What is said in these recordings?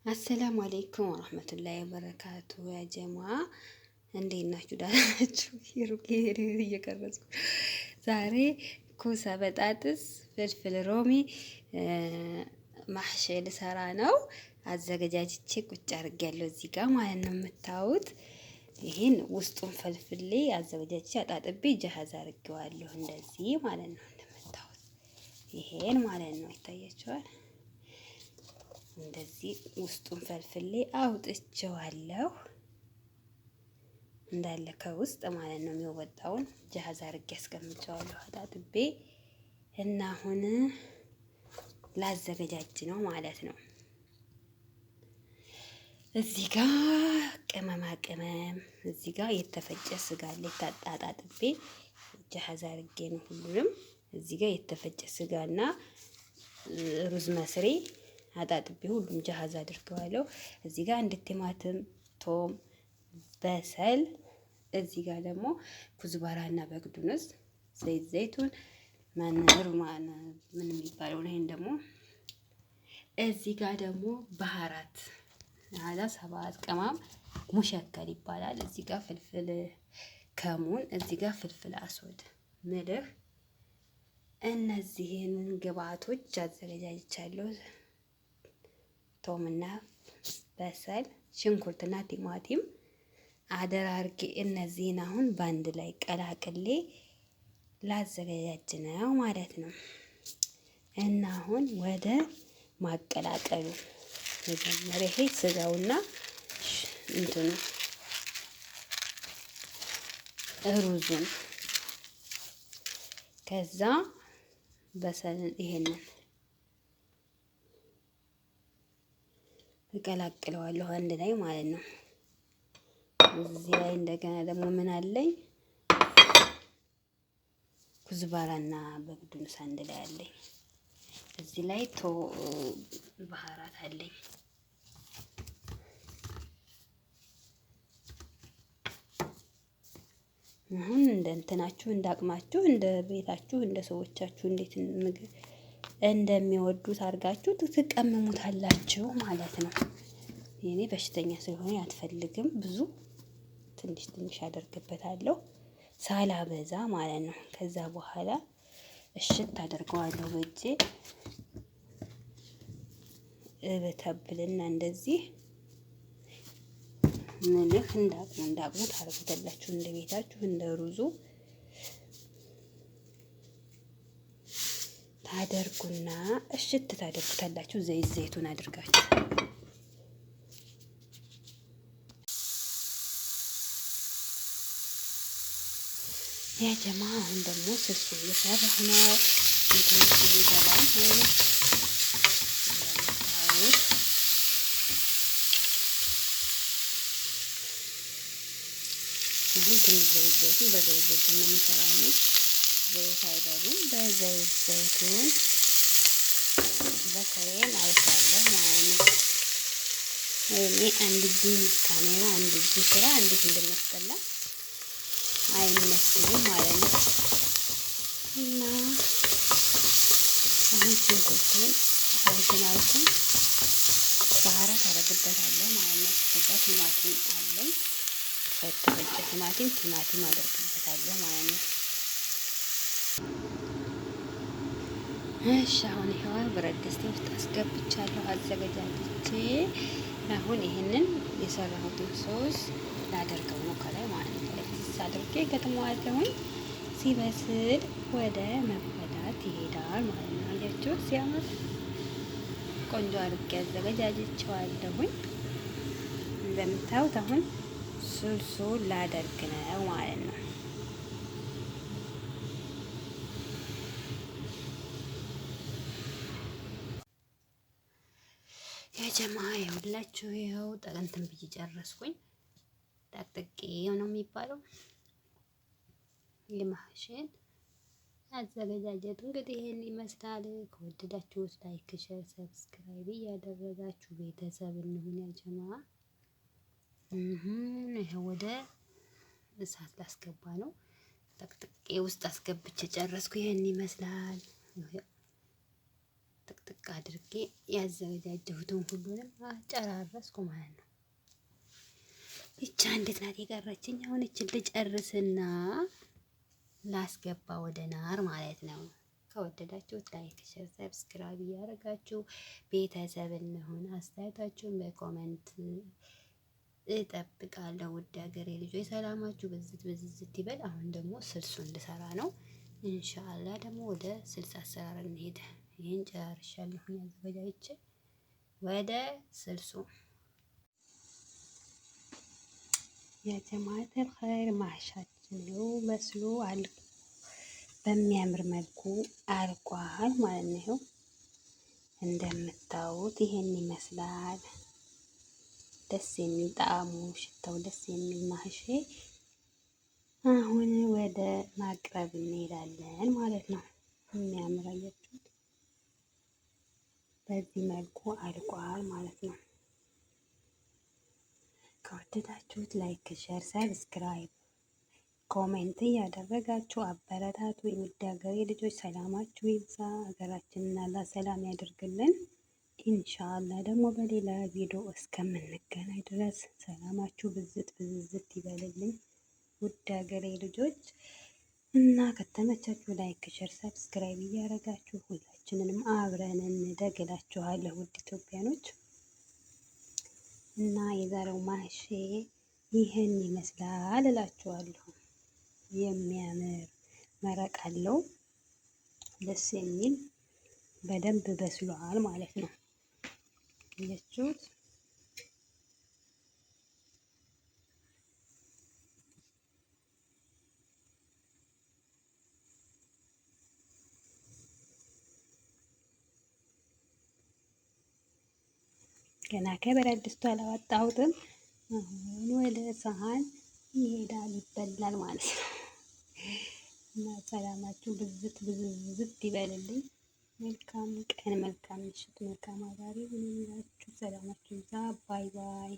السلام عليكم ورحمة الله وبركاته። يا جماعة እንዴት ናችሁ? ደህና ናችሁ? ሩቄ እየቀረጽኩ ዛሬ كوسة بطاطس فلفل رومي محشي ልሰራ ነው። አዘገጃጅቼ ቁጭ አድርጌያለሁ እዚህ ጋር ማለት ነው የምታዩት። ይሄን ውስጡን ፈልፍሌ አዘገጃጅቼ አጣጥቤ جاهز አድርጌዋለሁ እንደዚህ ማለት ነው እንደምታዩት ይሄን ማለት ነው ይታያችኋል። እንደዚህ ውስጡን ፈልፍሌ አውጥቼዋለሁ እንዳለ ከውስጥ ማለት ነው የሚወጣውን جاهز አድርጌ አስቀምጨዋለሁ አጣጥቤ እና አሁን ላዘገጃጅ ነው ማለት ነው። እዚህ ጋ ቅመማ ቅመም፣ እዚህ ጋ የተፈጨ ስጋ አለ። አጣጥቤ جاهز አድርጌ ነው ሁሉንም። እዚህ ጋ የተፈጨ ስጋና رز مصري አጣጥቤ ሁሉም جاهز አድርገዋለሁ። እዚህ ጋር አንድ ቲማቲም፣ ቶም፣ بصل እዚህ ጋር ደግሞ كزبرة ና بقدونس፣ زيت زيتون ማን ምን የሚባለው ነው። ይሄን ደግሞ እዚህ ጋር ደግሞ بهارات هذا ሰባት ቅመም مشكل ይባላል። እዚህ ጋር فلفل ከሙን፣ እዚህ ጋር فلفل أسود ملح። እነዚህን ግብአቶች አዘገጃጅቻለሁ። ቶምና بصل ሽንኩርትና ቲማቲም አደራርጌ እነዚህን አሁን በአንድ ላይ ቀላቅሌ ላዘገጃጅ ነው ማለት ነው። እና አሁን ወደ ማቀላቀሉ መጀመሪያ ይሄ ስጋውና እንትኑ ሩዙን ከዛ بصل ይሄንን እቀላቅለዋለሁ አንድ ላይ ማለት ነው። እዚህ ላይ እንደገና ደግሞ ምን አለኝ كزبرة ና بقدونس አንድ ላይ አለኝ። እዚህ ላይ ቶ بهارات አለኝ። አሁን እንደ እንትናችሁ እንደ አቅማችሁ እንደ ቤታችሁ እንደ ሰዎቻችሁ እንዴት ምግብ እንደሚወዱት አድርጋችሁ ትቀምሙታላችሁ ማለት ነው። የኔ በሽተኛ ስለሆነ አትፈልግም ብዙ ትንሽ ትንሽ አደርግበታለሁ ሳላበዛ ማለት ነው። ከዛ በኋላ እሽት አደርገዋለሁ በእጄ እበተብልና እንደዚህ ምልህ እንዳቅሙ እንዳቅሙ ታደርጉታላችሁ እንደ ቤታችሁ እንደ ሩዙ ታደርጉና እሽት ታደርጉታላችሁ። ዘይት ዘይቱን አድርጋችሁ ያ ጀማ። አሁን ደግሞ ስልሱ እየሰራሁ ነው። እንትኑ ይገባል እንደምታዩት አሁን ትንሽ ዘይት ዘይቱን በዘይት ዘይቱን ነው የምሰራው እኔ ዘይት አይበሉም። በዘይት ዘይቱን በሰሌን አበስላለሁ ማለት ነው። እኔ አንድ እጅ ካሜራ አንድ እጅ ስራ እንዴት እንደሚያስጠላ አይመስልም ማለት ነው። እና አሁን ሽንኩርቱን እንትን አልኩኝ بهارات አደርግበታለሁ ማለት ነው። ከዛ ቲማቲም አለኝ የተፈጨ ቲማቲም ቲማቲም አደርግበታለሁ ማለት ነው። እሺ አሁን ይሄው ብረት ድስቴ ውስጥ አስገብቻለሁ አዘገጃጅቼ። አሁን ይሄንን የሰራሁትን ሶስ ላደርገው ነው ከላይ ማለት ነው። ከላይ አድርጌ ገጥመዋለሁኝ። ሲበስል ወደ መበላት ይሄዳል ማለት ነው። አያችሁት ሲያምር ቆንጆ አድርጌ አዘገጃጅቼዋለሁኝ። እንደምታዩት አሁን ሱልሱ ላደርግ ነው ማለት ነው። ያጀማ ይኸውላችሁ ይኸው እንትን ብዬ ጨረስኩኝ። ጠቅጥቄ ነው የሚባለው የማሽን አዘገጃጀቱ እንግዲህ ይሄን ይመስላል። ከወደዳችሁት like፣ share፣ subscribe እያደረጋችሁ ቤተሰብ እንሁን። يا جماعة ይሄ ወደ እሳት ላስገባ ነው። ጠቅጥቄ ውስጥ አስገብቼ ጨረስኩ። ይሄን ይመስላል። ጥቅጥቅ አድርጌ ያዘገጃጀሁትን ሁሉንም አጨራረስኩ ማለት ነው። ይቻ እንዴት ናት የቀረችኝ? አሁን እችን ልጨርስና ላስገባ ወደ ናር ማለት ነው። ከወደዳችሁት like፣ share፣ subscribe እያደረጋችሁ ቤተሰብ እንሁን። አስተያየታችሁን በ comment እጠብቃለሁ። ውድ ሀገሬ ልጆች ሰላማችሁ ብዝት ብዝት ይበል። አሁን ደግሞ ስልሱን ልሰራ ነው። ኢንሻአላህ ደግሞ ወደ ስልስ አሰራር እንሄድ። ይህን ጨርሻለሁ አዘገጃጅቼ ወደ ስልሱ። يا جماعة الخير ማሻችን ነው በስሎ በሚያምር መልኩ አልቋል ማለት ነው። ይኸው እንደምታዩት ይሄን ይመስላል። ደስ የሚል ጣዕሙ፣ ሽታው ደስ የሚል ማህሼ። አሁን ወደ ማቅረብ እንሄዳለን ማለት ነው። የሚያምር አያችሁት፣ በዚህ መልኩ አልቋል ማለት ነው። ከወደዳችሁት like፣ share፣ subscribe፣ comment እያደረጋችሁ አበረታቱ። የውድ ሀገሬ ልጆች ሰላማችሁ ይብዛ። ሀገራችንን አላህ ሰላም ያደርግልን። ኢንሻአላህ ደግሞ በሌላ ቪዲዮ እስከምንገናኝ ድረስ ሰላማችሁ ብዝት ብዝዝት ይበልልኝ። ውድ ሀገሬ ልጆች እና ከተመቻችሁ like፣ share፣ subscribe እያደረጋችሁ ሁላችንንም አብረን እንደግ እላችኋለሁ ውድ ኢትዮጵያኖች። እና የዛሬው ማሼ ይህን ይመስላል እላችኋለሁ። የሚያምር መረቅ አለው፣ ደስ የሚል በደንብ በስሏል ማለት ነው። አያችሁት? ገና ከብረት ድስቱ አላወጣሁትም። አሁን ወደ ሰሃን ይሄዳል፣ ይበላል ማለት ነው። እና ሰላማችሁ ብዝት ብዝዝት ይበልልኝ። መልካም ቀን፣ መልካም ምሽት፣ መልካም አዳሪ ይሁንላችሁ። ሰላማችሁ ይብዛ። Bye bye።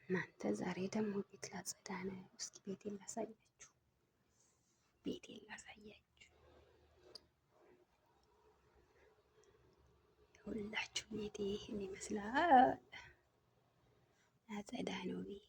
እናንተ ዛሬ ደግሞ ቤት ላጸዳ ነው። እስኪ ቤቴን ላሳያችሁ፣ ቤቴን ላሳያችሁ። ሁላችሁ ቤቴ ይህን ይመስላል። ላጸዳ ነው ቤት።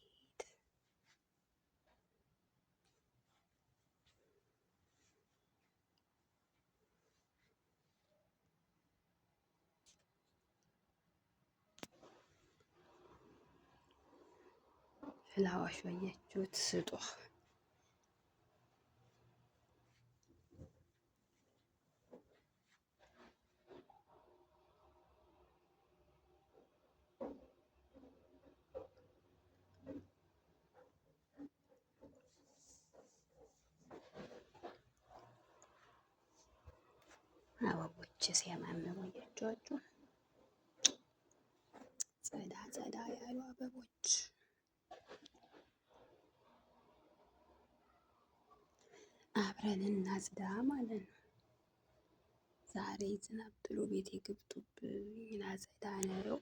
ፍላዋሽ ባያችሁት ስጧ። አበቦች ሲያማምሩ አያችኋቸው። ጸዳ ጸዳ ያሉ አበቦች አብረን እናጽዳ ማለት ነው። ዛሬ ዝናብ ጥሎ ቤቴ ገብቶብኝ ላጸዳ ነው።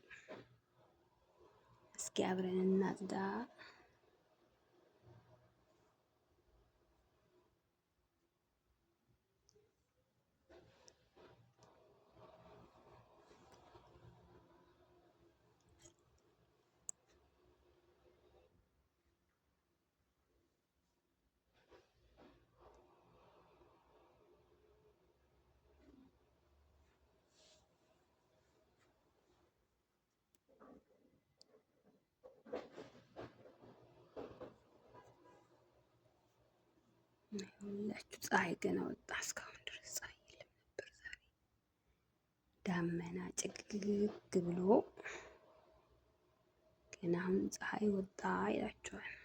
እስኪ አብረን እናጽዳ። ሁላችሁ ፀሐይ ገና ወጣ። እስካሁን ድረስ ፀሐይ የለም ነበር። ዛሬ ዳመና ጭግግግ ብሎ ገና አሁን ፀሐይ ወጣ ይላችኋል።